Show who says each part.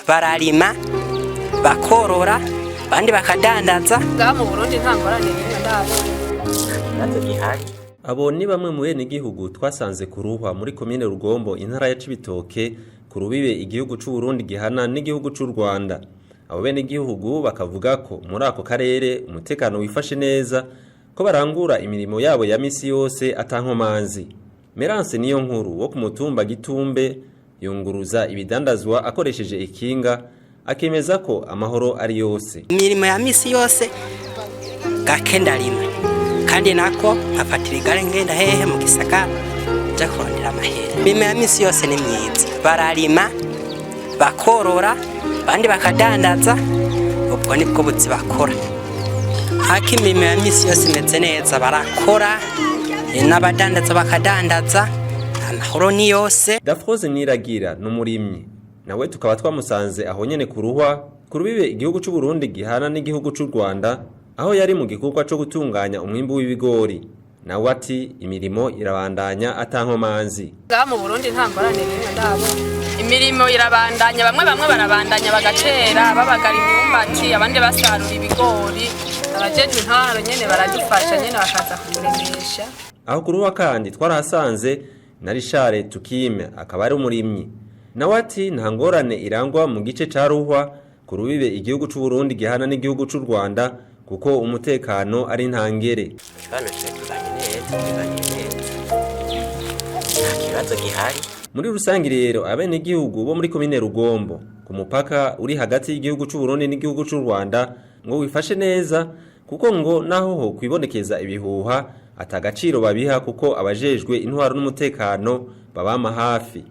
Speaker 1: Bararima, bakorora, abandi bakadandaza.
Speaker 2: Ngaha mu Burundi nta ngorane n'imwe ndabona.
Speaker 1: Ikibazo gihari.
Speaker 3: Abo ni bamwe mu benegihugu twasanze ku Ruhwa muri komine Rugombo, intara ya Cibitoke, ku rubibe igihugu c'u Burundi gihana n'igihugu c'u Rwanda. Abo benegihugu bakavuga ko muri ako karere umutekano wifashe neza, ko barangura imirimo yabo ya misi yose atankomanzi. Merance niyo nkuru wo ku mutumba Gitumbe yunguruza ibidandazwa akoresheje ikinga, akemeza ko amahoro ari yose.
Speaker 1: Imirimo ya misi yose gake ndarima, kandi nako nkafatira igare ngenda hehe? Mu gisagara, nja kurondera amahera. Imirimo ya misi yose ni myiza, bararima, bakorora, abandi bakadandaza. Ubwo nibwo buzi bakora. Ariko imirimo ya misi yose imeze neza, barakora, n'abadandaza bakadandaza, amahoro ni yose.
Speaker 3: Dafroze Niragira ni umurimyi, nawe tukaba twamusanze aho nyene ku Ruhwa, ku rubibe igihugu c'u Burundi gihana n'igihugu c'u Rwanda, aho yari mu gikorwa co gutunganya umwimbu w'ibigori. Nawe ati imirimo irabandanya atankomanzi.
Speaker 2: Ngaha mu Burundi nta ngorane n'imwe ndabona. Imirimo irabandanya, bamwe bamwe barabandanya bagatera, babagara imyumbati, abandi basarura ibigori. Abajejwe intwaro nyene baradufasha nyene, bakaza kuturemesha.
Speaker 3: Aho ku Ruhwa kandi twarahasanze na Richard Tukime, akaba ari umurimyi. Nawe ati nta ngorane irangwa mu gice ca Ruhwa, ku rubibe igihugu c'u Burundi gihana n'igihugu c'u Rwanda, kuko umutekano ari ntangere.
Speaker 1: Ikibazo twe tubanye neza, tubanye neza, nta kibazo gihari.
Speaker 3: Muri rusangi rero, abenegihugu bo muri komine Rugombo, ku mupaka uri hagati y'igihugu c'u Burundi n'igihugu c'u Rwanda, ngo wifashe neza, kuko ngo naho ho kwibonekeza ibihuha atagaciro babiha, kuko abajejwe intwaro n'umutekano babama hafi.